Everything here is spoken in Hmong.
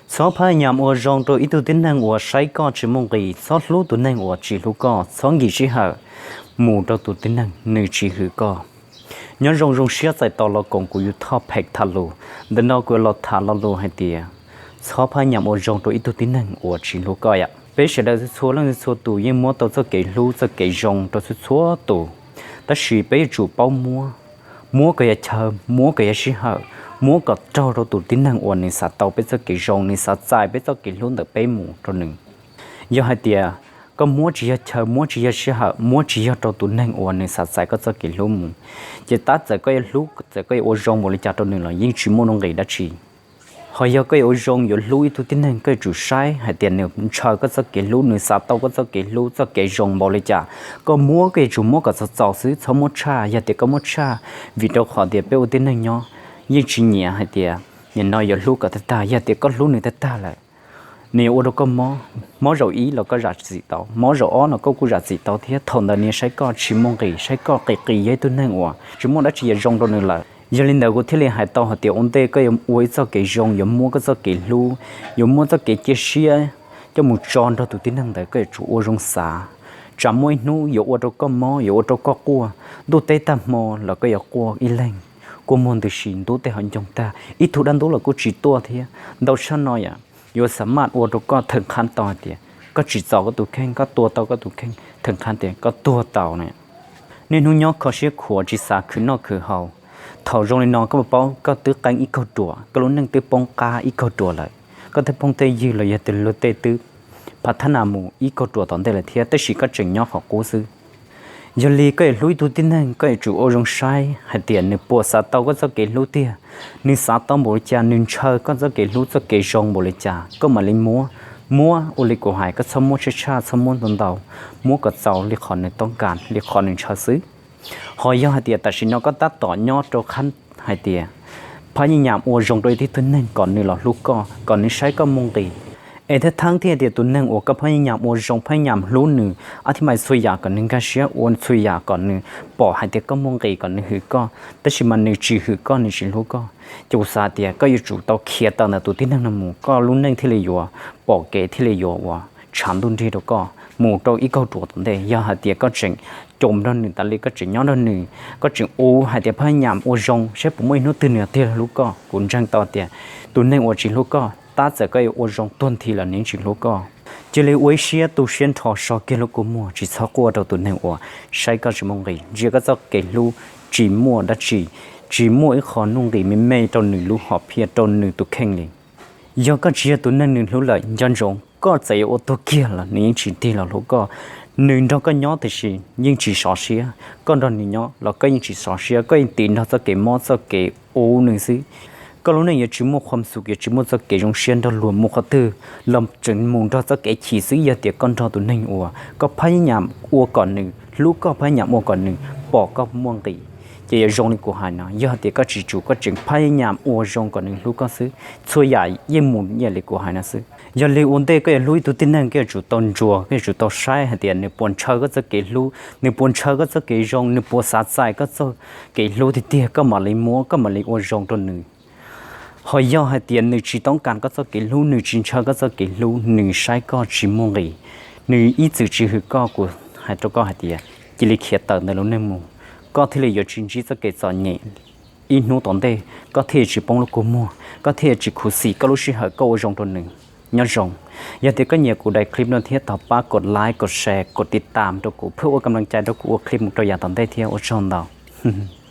Txhob phab nyam ua zoo rau ib tug tib neeg uas saib koj tsis muaj nqis, txhob hlub tus neeg uas tsis hlub koj, txhob nkim sij hawm mus rau tus tib neeg nws tsis hwm koj. Nyob zoo zoo siab txais tos los koom kuv YouTube pheej tham lus. Ntawm no kuv los tham lo lus hais tias txhob phab nyam ua zoo rau ib tug tib neeg uas tsis hlub koj yom. Peb sawv daws txhua leej txhua tus yeej muab tau txoj kev hlub txoj kev zoo rau txhua txhua tus, tab sis peb yuav tsum paub muab, muab kom yog chaw, muab kom yog sij hawm, muab kom raug rau tus tib neeg uas nws xav tau peb txoj kev zoo, nws xav txais peb txoj kev hlub ntawm peb mus rau nws. Yog hais tias koj muab tsis yog chaw, muab tsis yog sij hawm, muab tsis yog rau tus neeg uas nws xav txais koj txoj kev hlub mus, ces tab txawm koj yuav hlub, txawm koj yuav ua zoo npaum li cas rau nws los yeej tsis muaj nuj nqis dab tsi. Ho yog koj yuav ua zoo yuav hlub ib tug tib neeg, koj yuav tsum saib hais tias nws ntshaw koj txoj kev hlub, nws xav tau koj txoj kev hlub txoj kev zoo npaum li cas. Koj muab koj yuav tsum muab kom txaus txaus xwb, txhob muab tshaj. Yog tias koj muab tshaj, vim rau qhov tias peb ua tib neeg nyob yeej tsis nyiam hais tias nim no yuav hlub kom tag tag. Yog tias koj hlub nws tag tag lawm, nws yuav ua rau koj mob, mob zaum ib los koj zam txim tau, mob zaum ob los koj kuj zam txim tau thiab. Thaum ntawd nws saib koj tsis muaj nqis, saib koj qis qis, yog ib tug neeg uas tsis muaj dab tsi yuav zoo rau nws lawm. Yog li ntawd kuv thiaj li hais tau hais tias ua ntej koj yuav ua ib txoj kev zoo, yuav muab koj txoj kev hlub, yuav muab txoj kev cia siab coj mus tso nrog tus tib neeg ntawd, koj yuav tsum ua zoo xav. Tsam muaj ib hnub yuav ua rau koj mob, yuav ua rau koj quaj, ntuj teb tag hmo los koj yuav quaj ib leeg, quaj muag ntws si, ntub tej hauv ncoo tag, ib tug dab ntub los kuj tsis tuaj thiab. Ntau tshaj no yom, yuav xav maj ua rau koj theem qhab tau hais tias koj tsim txom koj tus kheej, koj tua tau koj tus kheej, theem qhab tias koj tuag tau na. Niaj hnub nyob kho siab khuav tsis xav khwv noj khwv haus. Thaum zoo li no koj puas paub koj twb qeeb ib kaug ruam, koj lub neej twb poob qab ib kaug ruam lawm. Koj tej phooj tej ywg los yog tus luag tej twb phav thab nas mus ib kaug ruam tom ntej lawm thiab, tab sis koj tseem nyob qhov qub xwb. Yog li koj yuav hlub ib tug tib neeg, koj yuav tsum ua zoo saib hais tias nws puas xav tau koj txoj kev hlub tiag, nws xav tau npaum li cas, nws ntshaw koj txoj kev hlub txoj kev zoo npaum li cas koj mam li muab. Muab ua li kuv hais, koj txhob muab tshaj tshaj, txhob muab ntau ntau, muab kom txaus li qhov nws toob kas, li qhov nws ntshaw xwb. Ho yog hais tias tam sim no koj tab tom nyob rau qhab hais tias phab nyam ua zoo rau ib tug tib neeg kom nws los hlub koj, kom nws saib koj muaj nqis, es thab thab thiaj tias tus neeg uas koj phab nyam ua zoo, phab nyam hlub nws, ab thiab mais txhua yam kom nws nkag siab, ua txhua yam kom nws pom hais tias koj muaj nqis, kom nws hwm koj, tab sis mas nws tsis hwm koj, nws tsis hlub koj, ces kuv xav tias koj yuav tsum tau khiav tawm ntawm tus tib neeg no mus, koj lub neej thiaj li yuav pom kev, thiaj li yuav ua tshav ntuj nrig rau koj mus rau ib kaug ruam tom ntej. Yog hais tias koj tseem coom nrog nws tas li, koj tseem nyob nrog nws, koj tseem ua hais tias phab nyam ua zoo saib puas muaj ib hnub twg nws thiaj hlub koj, kuv ntseeg tau tias tus neeg uas tsis hlub koj, tab txawm koj yuav ua zoo tuag nthi los nws yeej tsis hlub koj. Cia li ua ib siab tu siab nrho so kiag lub kua muag, tsis txhob quaj rau tus neeg uas saib koj tsis muaj nqis, ntsia koj txoj kev hlub tsis muaj dab tsi, tsis muaj ib qho nuj nqis me me rau nws lub hom phiaj, rau nws tus kheej li. Yog koj tsis yog tus neeg nws hlub lawm, nco ntsoov koj txawm yuav ua tuag kiag los nws yeej tsis tig los hlub koj. Nws nrog koj nyob tiam sis yeej tsis sov siab, koj nrog nws nyob los koj yeej tsis sov siab, koj yeej tiv nrog txoj kev mob txoj kev ub nws xwb. Koj lub neej yuav tsis muaj khuam xum, yuav tsis muaj txoj kev zoo siab nrog luag mus qhov twg los tseem mus nrog txoj kev chim xwb. Yog tias koj nrog tus neeg uas koj phab nyam ua kom nws hlub koj, phab nyam ua kom nws pom koj muaj nqis, ces yuav zoo li kuv hais no. Yog tias koj tsis tsum, koj tseem phab nyam ua zoo kom nws hlub koj xwb, txhua yam yeej mus nyiaj li kuv hais no xwb. Yog li ua ntej koj yuav hlub ib tug tib neeg, koj yuav tsum tau ntsuas, koj yuav tsum tau saib hais tias nws puas ntshaw koj txoj kev hlub, nws puas ntshaw koj txoj kev zoo, nws puas xav txais koj txoj kev hlub tiag tiag, koj mam li muab, koj mam li ua zoo rau nws. Ho yog hais tias nws tsis toob kas koj txoj kev hlub, nws tsis ntshaw koj txoj kev hlub, nws saib koj tsis muaj nqis, nws ib txwm tsis hwm koj, kuv hais rau koj hais tias cia li khiav tawm ntawm lub neej mus, koj thiaj li yuav tsis ntsib txoj kev txom nyem. Ib hnub tom ntej koj thiaj tsis poob lub kua muag, koj thiaj tsis khuv xim koj lub sij hawm koj ua zoo rau nws. Nyob zoo, yog tias koj nyiam kuv daim clip no thiab thov pab kov like, kov share, kov tiv tam rau kuv, pheej ua kam lees cai rau kuv ua clip mus rau yav tom ntej thiab, ua tsaug ntau.